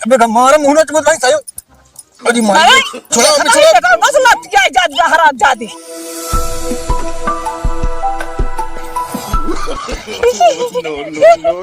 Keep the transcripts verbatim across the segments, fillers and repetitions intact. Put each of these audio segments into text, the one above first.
अबे, हमारा मुंह ना चुप भाई, सही। अरे माई, अरे, छोड़ा, अबे, अरे, छोड़ा। बेटा, बस लतिया जा, जा, हरामजादी। No, no, no, no।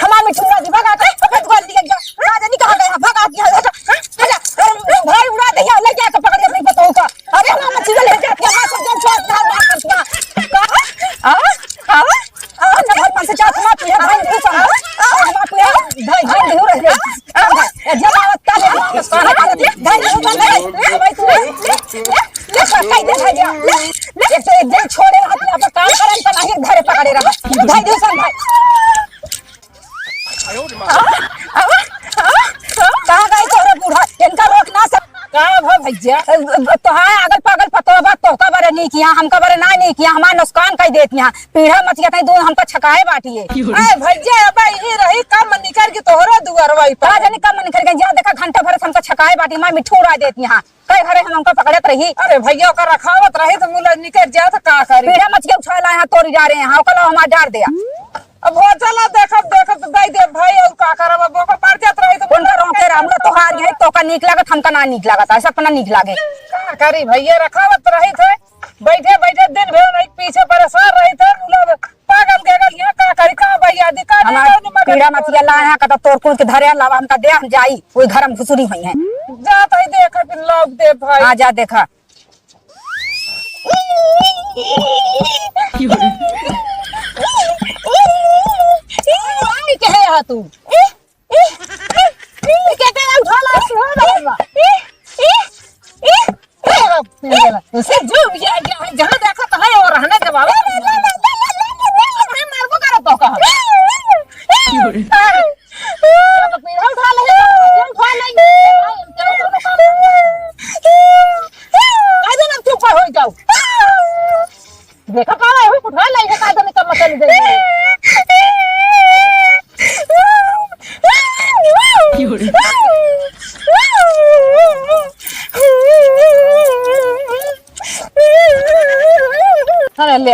हमार मिठुआ जी भगा के, अबे भगा दिया, ना जानी कहाँ गया, भगा दिया, हट, हट, हट, अरे भाई उड़ा दे, ले जाके पकड़ के अपनी पतोह का। अरे हमार मछली ले जाके, हमार सब जन छोड़, मार, मार कर दिया। कहाँ? आवा, आवा, आवा, ना भाई, पाँच से चार, हमार पीढ़ा भाई, तू सब, आवा, आवा, हमार पीढ़ा भाई, भाई, दूर रह गई। ए, जब आवत का है, कहाँ का है? धर, धर, धर, धर, ले, भाई, तू ले, ले, ले, ले, पकड़ दे, भाई, ले, ले, एक तो एक दिन छोड़े रहा, तू अपन काम करन, तो नहीं, धरे पकड़े रहा। धर, धर, संभाल। आवा, आवा, आवा। कहाँ गई तोहरा बूढ़ा? इनका रोक ना सक-, का भा भैया? तोहार अगल पगल पतोबा, तोहका बरे नीक यहाँ, हमका बरे ना नीक यहाँ, हमार नुकसान कई देत यहाँ। पीढ़ा मचिया तई दूध हमका छकाए बाटिए। ए भैया, अब यही रही, कम निकर के तोहरा दुआरवा ई पर। का जानी कम निकर के, जा देखा, घंटा भर से हमका छकाए बाटी, हमार मिठू उड़ा देत यहाँ। कई घरे हम उनका पकड़त रही। अरे भैया, ओकर रखावत रही तो मुला निकर जात, का करी? पीढ़ा मचिया उछाला यहाँ, तोरी जा रहे हैं, ओकर लो हमार डार दे। अब हो चला, देखब, देखब तो दई देब भाई, और का करब, अब ओकर पड़ जात रही तो उनका रोके रहा, हमरा तोहार है, तोका नीक लागत, हमका ना नीक लागत, ऐसा अपना नीक लागे। का करी भैया, रखावत रही थे, बैठे बैठे दिन भर वही पीछे परेशान रही थे, मुला पागल के गल यहाँ का करी, का भैया, अधिकार है, हमार कौन मगर पीढ़ा मचिया ला यहाँ, कता तोर कुल के धरे लावा, हमका दे, हम जाई, कोई घर में घुसुरी हुई है। जा तई देख, फिर लौक दे भाई। हाँ, जा देखा। के है यहाँ तू? के, के, के उठा ला, हो बाबा। ए, जो या, या, जहाँ देखा तो है और रहने दे बाबा। मैं मारबो करत तो कहा। तो पीढ़ा उठा ले, उठा ले। काहे ना चुप हो जाओ? देखा का है, उठा ले, ये का जाने का मतलब दे। अरे ले।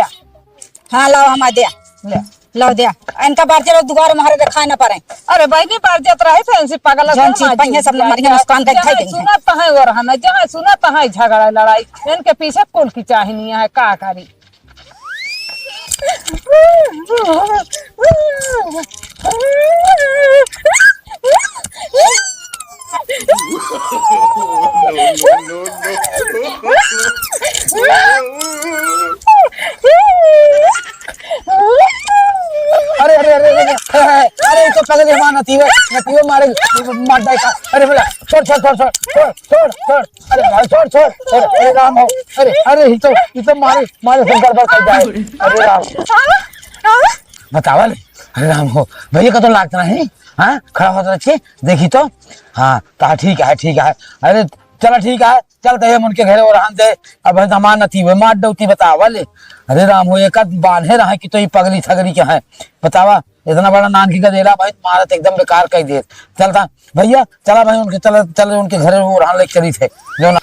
हाँ, लाओ, हमार दे। ले। लाओ, दे। इनका बार चलो, दुआर मारे देखाए ना पारे। अरे बहिनी, बार जात रहे थे, इनसे पागल जौन चीज पाइए, सब मरिया नुकसान का खाई गई हैं। सुनत है और हमें, जहाँ सुनत है झगड़ा लड़ाई, इनके पीछे कुल की चाही नहीं है, का करी? अरे, अरे, अरे, अरे, अरे, अरे, ये तो पगले हमार नतीवे, नतीवे मारे, मार डाई का। अरे बोला, छोड़, छोड़, छोड़। अरे भाई, छोड़, छोड़। अरे, अरे राम हो। अरे, अरे, ये तो, ये तो मारे, मारे से गड़बड़ कर जाए। अरे राम। बतावा ले। अरे राम हो। भैया का तो लागत नहीं। हाँ, खड़ा होत रहे, देखी तो। हाँ, तो हाँ, ठीक है, ठीक है। अरे, चला ठीक है। चल, तहे हम उनके घरे ओरहन दे, अब हम जमान नती हुए, मार डौती बतावा ले। अरे राम हो, एक आध बान्हे रहे कि तो ई पगली थगरी के हैं, बतावा, इतना बड़ा नान की गदेला भाई, मारत एकदम बेकार कई देत। चलता भैया, चला भाई उनके, चल, चल उनके घरे ओरहन लेके चली थे, जो ना।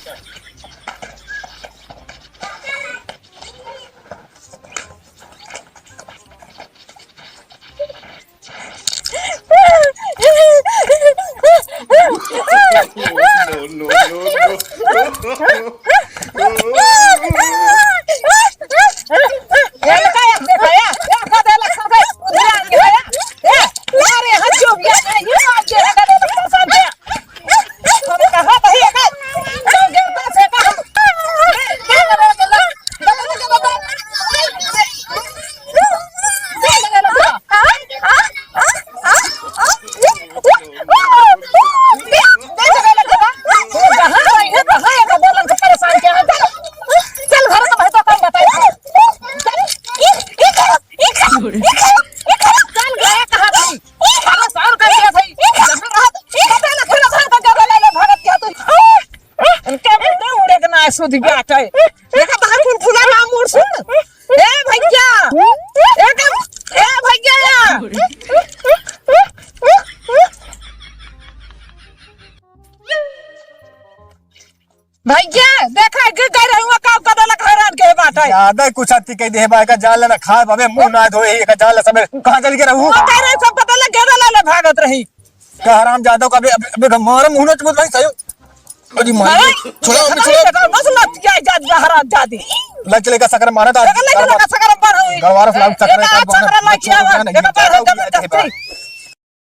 सुधी बाटे। देखा तो कुल फुला ना मोर सुन। ए भैया, ए, ए भैया। भैया, देखा, गिर गए रहुआ, का कदल घरान के बाटे। ज्यादा कुछ अति कह दे बा, का जाल ना खाए, अबे मुंह ना धोए, का जाल समय कहाँ चल के रहू? वो कह रहे सब पता लग गया, ले भागत रही। का हराम जादव का अबे, अबे, अबे मारा मुंह ना चुप भाई सही। अरे मार, अरे, छोड़ा, अबे छोड़ा। बस मत क्या जात हराम जादी। लग चले का सकरा मारा था। लग, लग, लग, सकरा पर हुई। गड़वार फ्लाउट सकरा एक का आज सकरा लग गया, एक बार जबरदस्ती।